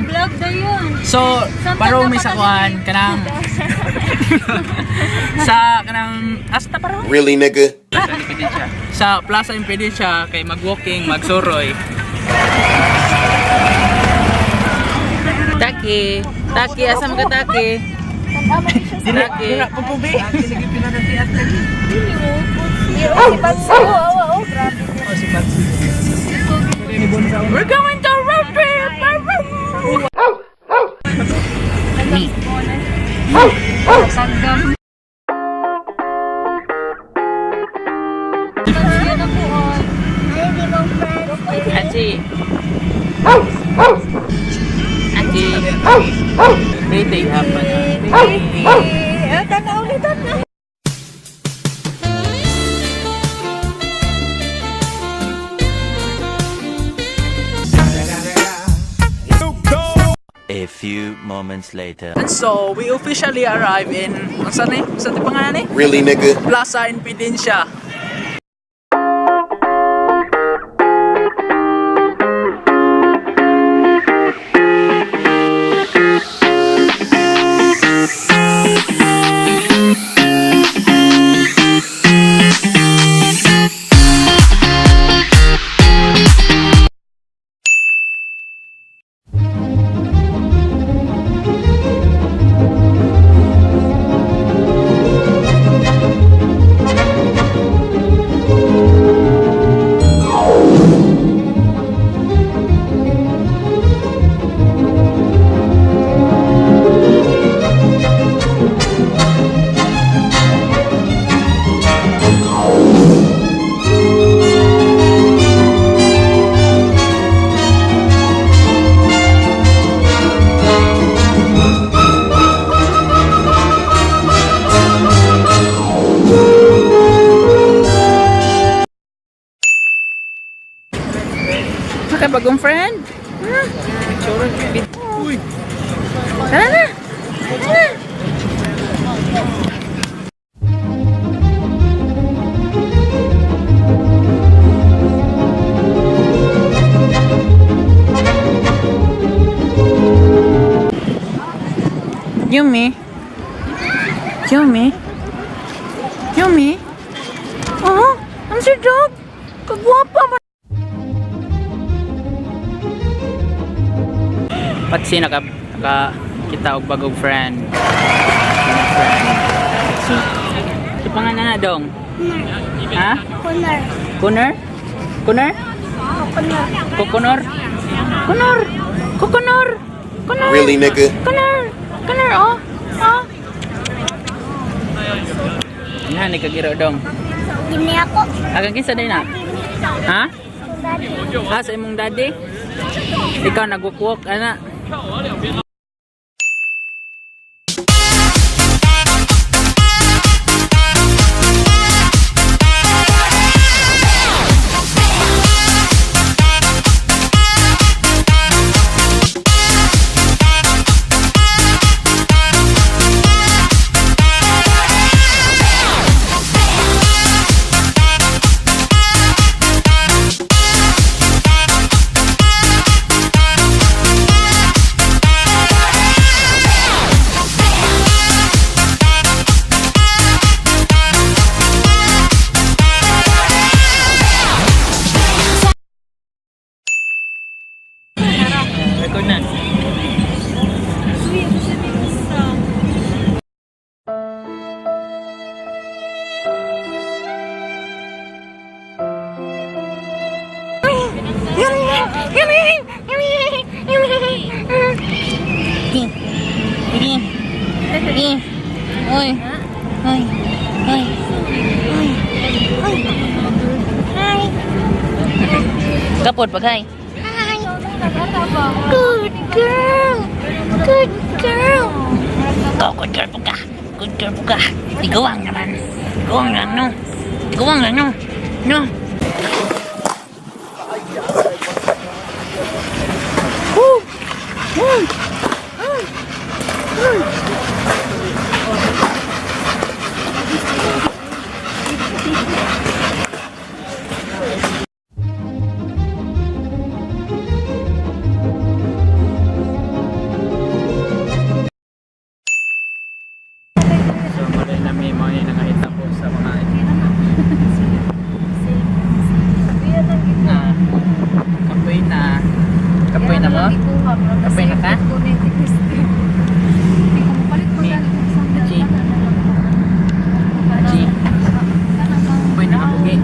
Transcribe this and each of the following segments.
Vlog dayon. So, parong may sakuan kanang sa kanang asta parong Really, nigga? Plaza Independencia. Sa Plaza Independencia kay magwalking, magsuroy. Taki, Taki, asa mo ka Taki? Taki. Pupubi. Si Patsi. Oh, oh, grabe. We're going to road trip. Sanggam. Yan ako, oh. Achi. Achi. Pretty happen. Pretty. Ah, tanaw ni tanaw. A few moments later. And so, we officially arrive in, ang saan eh? Saan ti pangalan eh? Really, nigga? Plaza Independencia. Maka bagong friend? Ha? Tara na! Tara na! Yumi. Yumi. Yumi. Oh, ang si dog. Kagwapa man. Patsi naka, naka kita og bagong friend. Friend. Si, si pangalan na dong. Ha? Kunar. Kuner? Kuner? Kunar. Kokonor? Kunor! Kokonor! Kunor! Really, nigga? Kunor! Kunor, oh! Oh! Nga, ni kagiro dong. Gini ako. Agang kinsa day na? Ha? Ha, sa imong daddy? Ikaw nagwukwok, ana. Record na. Uy. Uy. Uy. Kapod paghay. Good girl. Good girl. Ikaw, good girl po ka. Good girl po ka. Tigawang naman. Tigawang lang, no? Tigawang lang, no? No? Ha? Kapoy na ka? Achi. Achi. Kapoy na ka, bugi.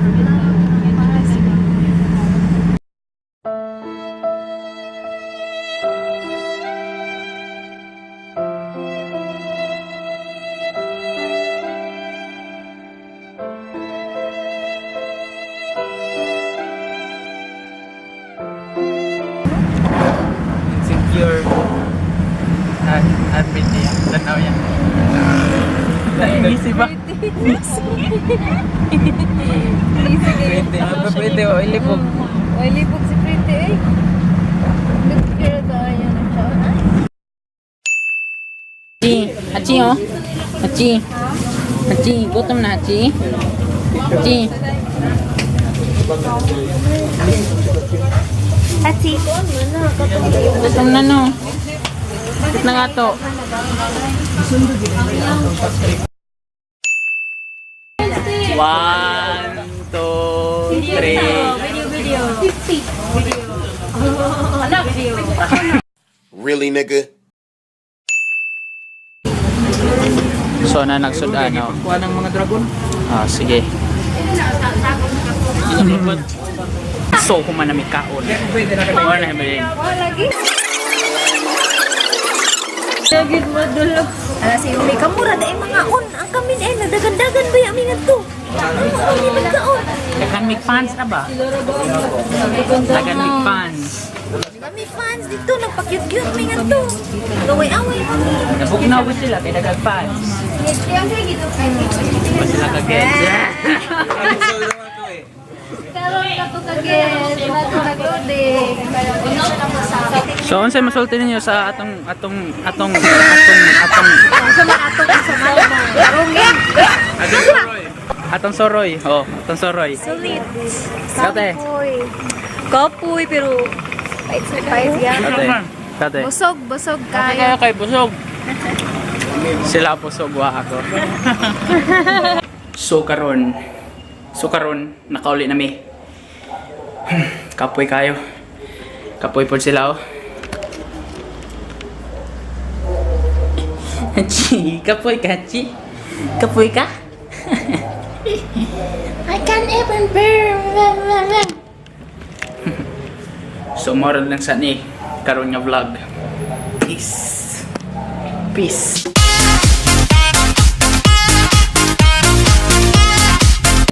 Insecure. Ah, ah, pretty. Tanaw yan. Easy ba? Pretty. Ah, pretty. Oh, ilipog. Oy, libog si Pretty eh. Good girl kayo na siya. Achi, Achi oh. Achi. Achi, gutom na Achi. Achi. Ati. Gutom na no. Bakit na nga to? One, two, three. Really, nigga? So na nagsudan no. Kuha ng mga dragon. Ah, sige. So human na may kaon. Wala na ba Lagi. Lagi madulog. Ala si Umi, kamura dai mga on. Ang kamin eh, nadagandagan ba yung aming to? Ang mga on, di kaon. Dagan mig fans na ba? Dagan mig fans. Kami fans dito, nagpa-cute-cute may nga to. Gaway-away kami. Nabugnaw ba sila kay dagang fans? Ba sila kagets? Karon ka to kagets, bago nag-loading. So unsay masulti ninyo sa atong atong atong atong atong atong soroy. Oh, atong soroy. Sulit. Kate. Kapoy. Kapoy, pero pait sa pait yan. Kate. Kate. Busog, busog kayo. Kaya kay busog. Sila busog wa ako. So karon nakauli na mi. Kapoy kayo. Kapoy pod sila oh. Chi, kapoy ka, Chi. Kapoy ka? I can't even bear. So moral lang sa ni karon nga vlog. Peace. Peace.